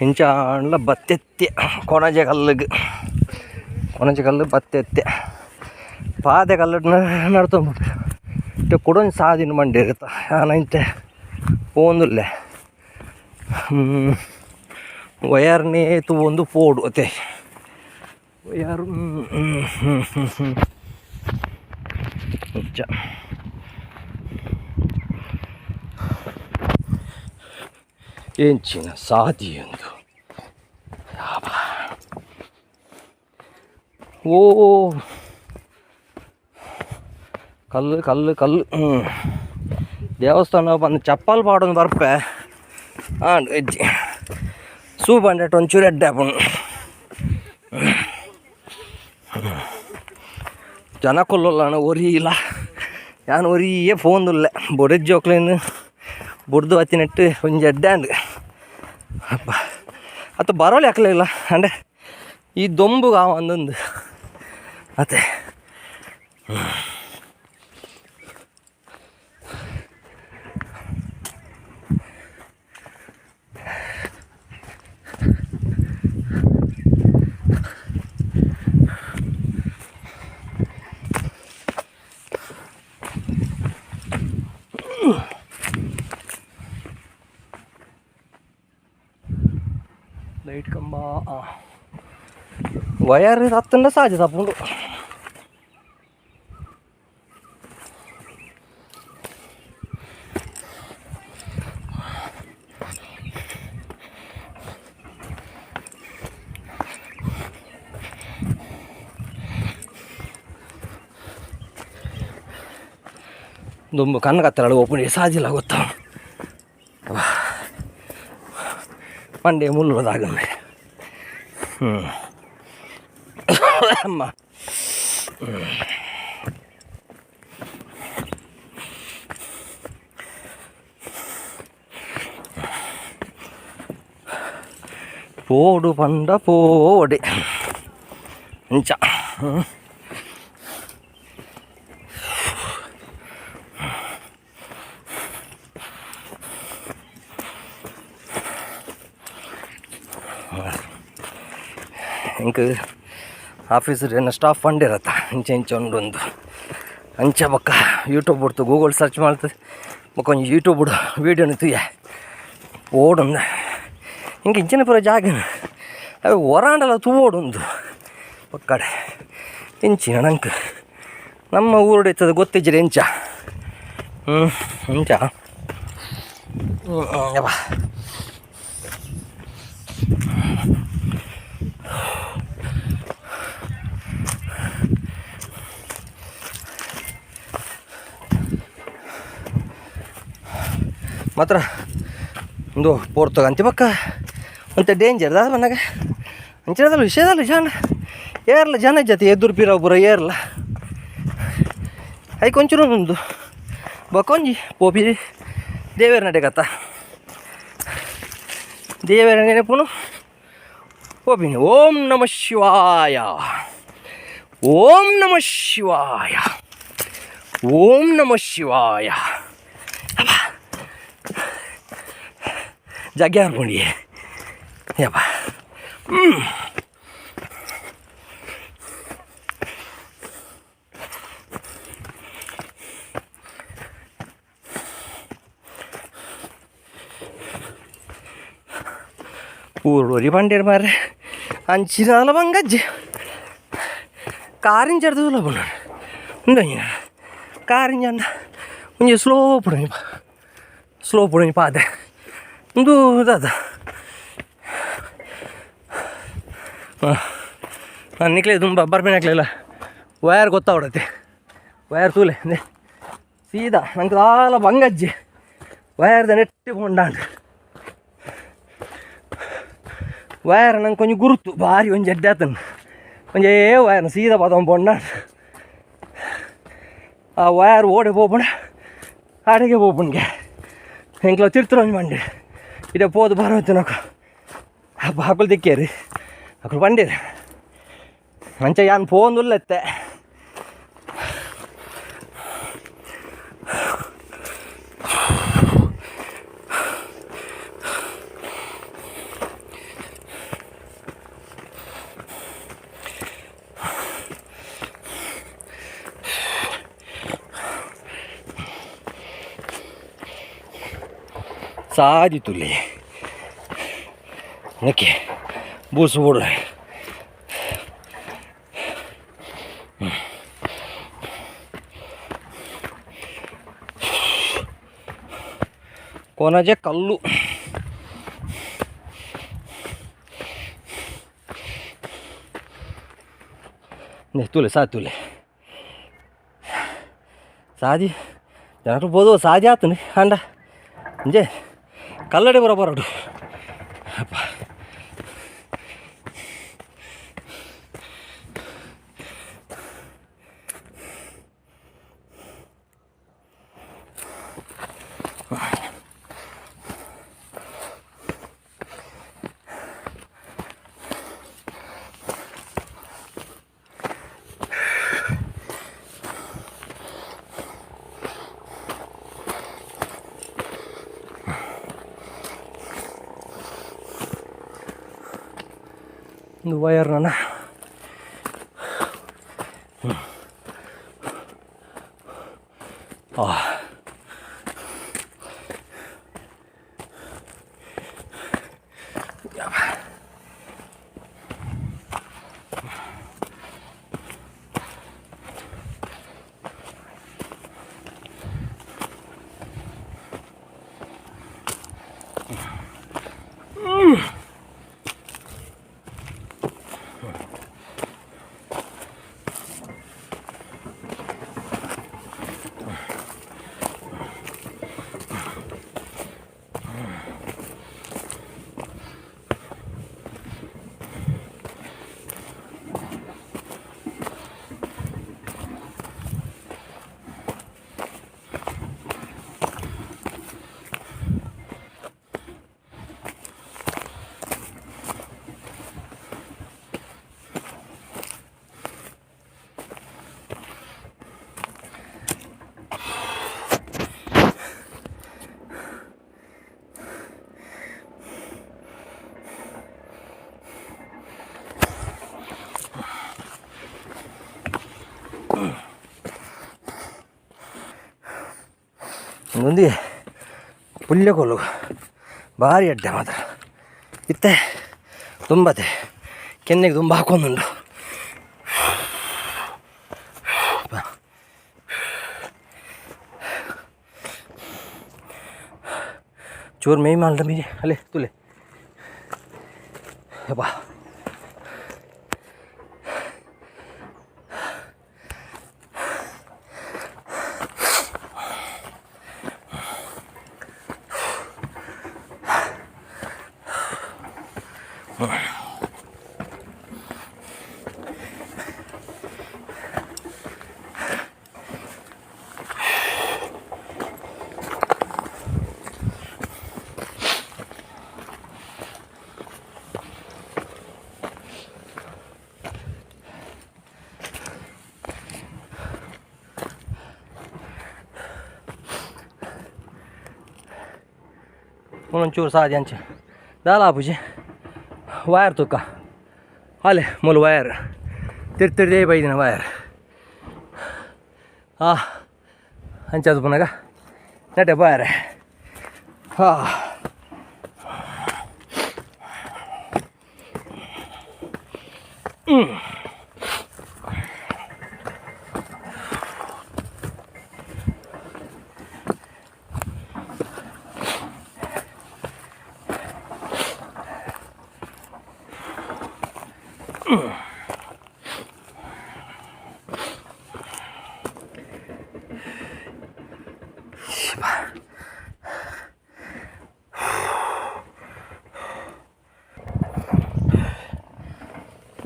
ಇಂಚ ಆಂಡಲ ಬತ್ತೆತ್ತೆ ಕೊಣಾಜೆ ಕಲ್ಲುಗ್ ಕೊಣಾಜೆ ಕಲ್ಲು ಬತ್ತೆತ್ತೆ ಪಾದೆ ಕಲ್ಲು ನಡ್ತೊಂದು ಇತ್ತೆ ಕುಡೊಂಜಿ ಸಾದಿನ ಮಂಡೇರ್ ಯಾನ್ ಇಂಚ ಪೋವೊಂದುಲ್ಲೆ ವಯರ್ನೇ ತೂವೊಂದು ಪೋಡು ಅತೆ ವಯರ್ ಇಂಚ ಎಂಚಿನ ಸಾದಿ ಉಂದು ಓ ಕಲ್ಲು ಕಲ್ಲು ಕಲ್ಲು ದೇವಸ್ಥಾನ ಬಂದು ಚಪ್ಪಲ್ ಪಾಡೊಂದು ಬರ್ಪೆ ಆಂಡ್ ಇಜ್ಜಿ ಸೂ ಪಂಡೆಟ್ ಒಂಚೂರು ಎಡ್ಡೆ ಆಪುಂಡು ಜನಕುಲ್ಲುಲ್ಲನ ಒರಿಯಿಲ ಯಾನ್ ಒರಿಯೇ ಪೋವೊಂದುಲ್ಲೆ ಬೊಡೆದ್ ಜೋಕ್ಲೆನ್ ಬುಡ್ದು ಬತ್ತಿನೆಟ್ ಒಂಜಿ ಎಡ್ಡೆ ಆಂಡ್ ಅಬ್ಬಾ ಅತ್ತ ಬರೋಲಿ ಅಕ್ಲೆಗ್ಲ ಅಂಡೆ ಈ ದೊಂಬುಗು ಆವೊಂದುಂದು ಅತೆ ಲೈಟ್ ಕಂಬ ವಯರ್ ತತ್ತುಂಡ ಸಾಜ ತಪ್ಪುಂಡು ದುಂಬು ಕಣ್ಣು ಕತ್ತಲಾಡು ಓಪುಂಡು ಸಾಜಿಲ ಗೊತ್ತ ಮಂಡೆ ಮುಳ್ಳು ದಾಗಂದೆ ಅಮ್ಮ ಪೋಡು ಪಂಡ ಪೋಡೆ ಇಂಚ ಎಂಕ್ ಆಫೀಸ್ ಎನ್ನ ಸ್ಟಾಫ್ ಪಂಡಿರತ್ತ ಇಂಚ ಇಂಚ ಉಂಡು ಅಂಚ ಬೊಕ್ಕ ಯೂಟ್ಯೂಬ್ ಬುಡ್ತು ಗೂಗಲ್ ಸರ್ಚ್ ಮಲ್ತ್ ಬೊಕ್ಕ ಒಂಜಿ ಯೂಟ್ಯೂಬ್ ವೀಡಿಯೋನು ತೂಯೆ ಓಡುಂದು ಇಂಕ್ ಇಂಚಿನ ಪೂರ ಜಾಗ ಅವು ಒರಾಂಡಲ ತೂವೊಡುಂದು ಪಕ್ಕಡೆ ಇಂಚಿನ ನಂಕ್ ನಮ್ಮ ಊರುಡು ಇತ್ತದ ಗೊತ್ತಿಜ್ಜಿಡ ಎಂಚ ಇಂಚ ಯಬ್ಬಾ ಮಾತ್ರ ಉಂದು ಪೋರ್ತುಗ ಅಂಚ ಬೊಕ್ಕ ಒಂತೆ ಡೇಂಜರ್ ದಾದ ಪನ್ನಗ ಅಂಚಿನದಲ್ಲ ವಿಷಯದಲ್ಲ ಜನ ಏರ್ಲ ಜನ ಜೊತೆ ಎದುರು ಪಿರವು ಪೂರ ಏರ್ಲ ಐಕ್ ಒಂಚೂರು ಉಂದು ಬೊಕ್ಕ ಒಂಜಿ ಪೋಪಿ ದೇವೆರ್ ನಡೆಗತ್ತ ದೇವೆರ್ ನೆನಪುನು ಪೋಪಿನಿ ಓಂ ನಮಃ ಶಿವಾಯ ಓಂ ನಮಃ ಶಿವಾಯ ಓಂ ನಮಃ ಶಿವಾಯ ಜಾಗ್ಯಾರ್ ಪುಂಡಿಯೆ ಯಪ್ಪ ಊರು ಪಂಡೇರ್ ಮಾರ್ರೆ ಅಂಚಿನಾಲ ಬಂಗಜ್ಜಿ ಕಾರಿಂಚ ತೂಲ ಪುಂಡು ಉಂದು ಕಾರಿಂಚ ಒಂಜಿ ಸ್ಲೋ ಪುಡು ಸ್ಲೋ ಪುಡು ಪಾದೆ ಉಂದು ದಾದ ಹಾಂ ನಿಕ್ಲೆ ತುಂಬ ಬರ್ಪಿನಕ್ಲೆಲ್ಲ ವಯರ್ ಗೊತ್ತಾವಡತ್ತೆ ವಯರ್ ತೂಲೆ ಅಂದೆ ಸೀದಾ ನಂಗೆ ದಾಲ ಬಂಗಜ್ಜಿ ವಯರ್ದ ನೆಟ್ಟಿ ಪೋಂಡಾಂಡ್ ವಯರ್ ನಂಗೆ ಕೊಂಚ ಗುರುತು ಭಾರಿ ಒಂಜಿ ಎಡ್ಡೆ ಆತನ್ ಒಂಜೇ ವಯರ್ ಸೀದಾ ಪದೊಂದು ಪೋಂಡಾಂಡ್ ಆ ವಯರ್ ಓಡೆ ಪೋಪುಂಡ ಆಡೆಗೆ ಪೋಪುಂಡ್ಗೆ ಎಂಕ್ಲ ತಿರ್ತ್ರ ಒಂಜಿ ಮಂಡೆ ಇಡೆ ಪೋದು ಬರೋದು ಅಪ್ಪ ಅಕುಲು ದಿಕ್ಕೇರಿ ಅಕುಲು ಪಂಡೇರು ಅಂಚ ಯಾನ್ ಪೋವೊಂದುಲ್ಲೆತ್ತೆ ಸಾದಿ ತುಲೆ ನೆಕ್ಕೆ ಬೂಸು ಬೋಡು. ಕೊನಜೆ ಕಲ್ಲು. ತೂಲೆ ಸಾದಿ ತೂಲೆ ಸಾದಿ ಜನರು ಬೋದು ಸಾದಿ ಆತನು ಅಂಡ ಇಂಜೆ ಕಲ್ಲಡೆ ಬರ ಬರಡು ಅಪ್ಪ. ಒಂದು ವಯರ್ ನನ್ನ. ಆ ಒಂದೊಂದು ಪುಲ್ಯಕೋಲು ಭಾರಿ ಅಡ್ಡೆ ಮಾತ್ರ. ಇತ್ತೆ ತುಂಬತೆ ಕೆನ್ನೆಗೆ ತುಂಬ ಹಾಕೊಂದುಂಡು. ಚೂರು ಮೇಯ್ ಮಾಲ್ದ ಮೀರಿ ಅಲ್ಲೇ ತುಲೆ ಯಪ್ಪ. ಒಂಚೂರು ಸಾದಿ ಅಂಚ ದಾಲ ಆಪುಜಿ. ವೈರ್ ತುಕ್ಕ ಅಲೆ ಮೂಲು ವೈರ್ ತಿರ್ತಿರ್ದೇ ಬೈದಿನ ವೈರ್. ಆ ಅಂಚಾದ ಪುನಗ ನೆಟೆ ವೈರ್. ಹಾ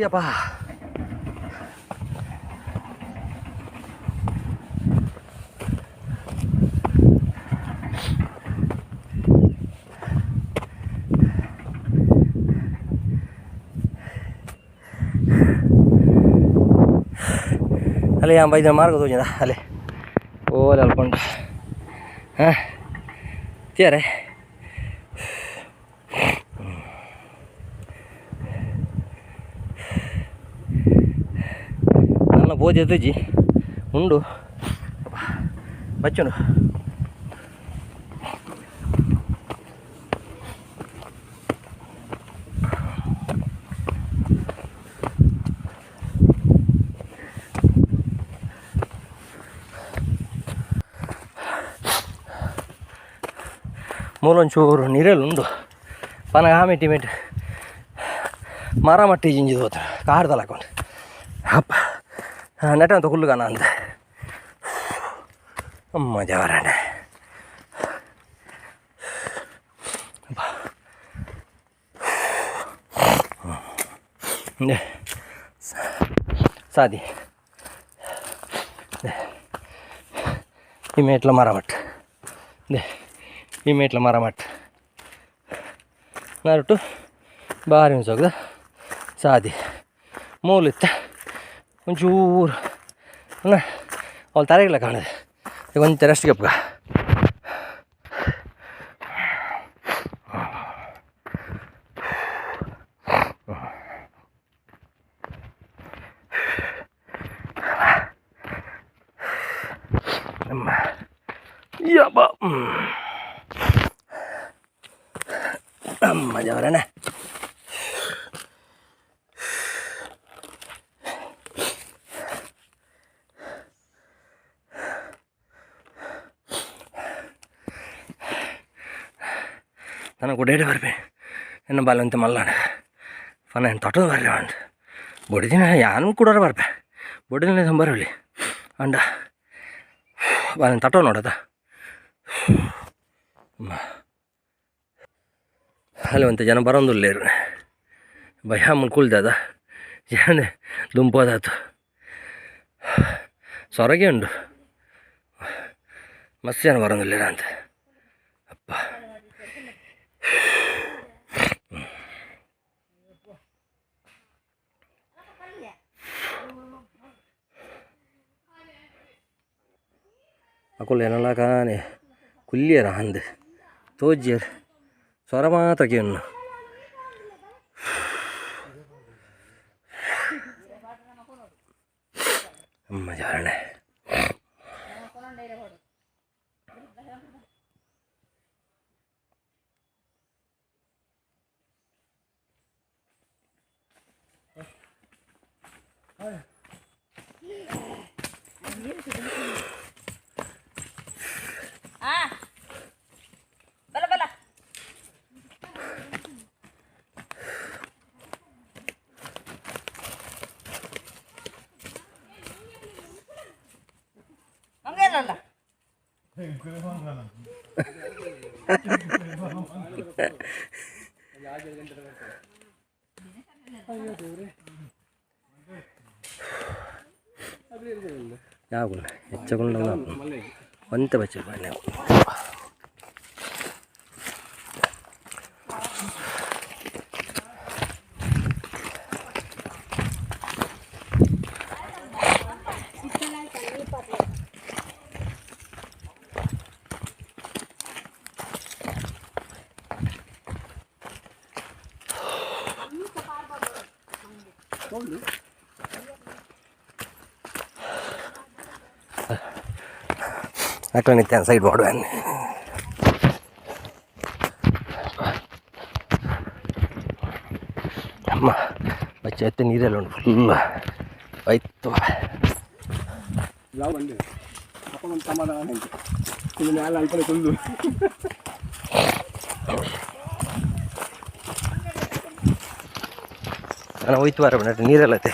ಯಪ್ಪ. ಅಲ್ಲಿ ಆ ಬೈದಿನ ಮಾರ್ಗ ತೋಜಿದ ಅಲ್ಲಿ ಓಲೆ ಅಲ್ಪುಂಡು. ಹಾಂ ತೇರೆ ನನ್ನ ಬೋಧಿ ತುಜಿ ಉಂಡು ಬಚ್ಚುಂಡು. ಮೂಲೊಂಚೂರು ನಿರೆಲ್ ಉಂಡು ಪನಗ ಆಮೆಟಿ ಮೇಟ್ ಮರ ಮಟ್ಟಿ ಜಿಂಜಿದ್ ಹೋತ ಕಾರ್ದಲ ಹಾಕೊಂಡು ಅಪ್ಪ ನೆಟ ಅಂತ ಕುಲ್ಲುಗಾನ ಅಂದ ಅಮ್ಮ ಜವರಣ. ಸಾದಿ ಈ ಮೇಟ್ಲ ಮರ ಮಟ್ಟ ಈ ಮೇಟ್ಲ ಮರ ಮಟ್ಟ ನರುಟು ಬಾರಿ ಒಂಚೋಗದ ಸಾದಿ ಮೂಲಿತ್ತ ಒಂಚೂರು ಅಣ್ಣ ಅವಳು ತರಗಿಲ್ಲ ಕಾಣದೆ ಈಗ ಒಂಚ ರೆಸ್ಟ್ ಗಪ್ಗ. ಯಬ್ಬ ಅಮ್ಮ ಜವರಣ್ಣ. ತನ ಗುಡೇಡೆ ಬರ್ಬೆ ಎನ್ನ ಬಾಲಂತ ಮಲ್ಲಾಣ ಫನ ಏನು ತೊಟ್ಟದ ಬರ್ರಿ ಅಂಡ್ ಬೊಡಿದಿನ ಯಾನು ಕೂಡ ಬರ್ಬೆ ಬೊಡಿದಿನ ಬರಲಿ ಅಂಡ ಬಾಲನ್ ತಟೋ ನೋಡದ. ಅಲ್ಲಿ ಒಂತ ಜನ ಬರೋಂದುಲ್ಲೇರು ಭಯ ಮುಲ್ ಕುಲ್ದದ ಜನ ದುಂಪೋದಾತು ಸೊರಗೆ ಉಂಡು ಮಸ್ತ್ ಜನ ಬರೋಂದುಲ್ಲೇರ ಅಂತ ಅಪ್ಪ. ಅಕುಲು ಏನಲ್ಲ ಕಾನೆ ಕುಲ್ಲಿಯರ ಅಂದ್ ತೋಜ್ಯರ್ ಸ್ವರ ಮಾತ್ರ ಕೇಣ್ಣು. ಅಮ್ಮ ಜಾರಣೆ. ಬಲ ಬಲ. ಹಂಗೇನಲ್ಲ. ಯಾಗುಲ್ಲ ಹೆಚ್ಚಗುಂಡ ಒಂತೆ ಬಚ್ಚ ಬನ್ನಿ. ಅಕ್ಲ ನಿತ್ಯ ಸೈಡ್ ಮಾಡುವ. ಅಮ್ಮ ಬಚ್ಚ ಎತ್ತೆ ನೀರೆಲ್ಲ ಉಂಟು ಫುಲ್ ಆಯ್ತು. ಯಾವ ಬಂದೆ ಅಪ್ಪ ಒಂದು ಸಮಾಧಾನ ಉಂಟು ಇದು ಮ್ಯಾಲೆ ಅಲ್ಪನೆ ಕುಲ್ದು. ನಾನು ಹೋಯ್ತು ಬಾರ ನೀರೆಲ್ಲ ಐತೆ.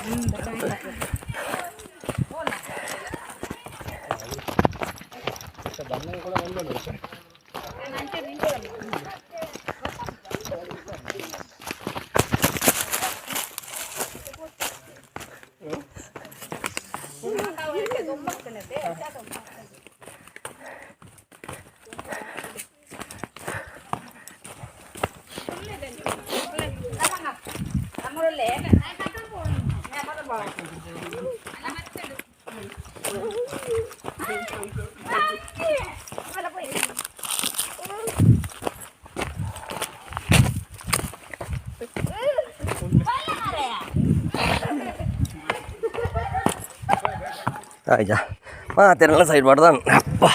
ಆಯ್ತಾ ಮಾತೆಲ್ಲ ಸೈಡ್ ಮಾಡ್ದ ಅಪ್ಪ.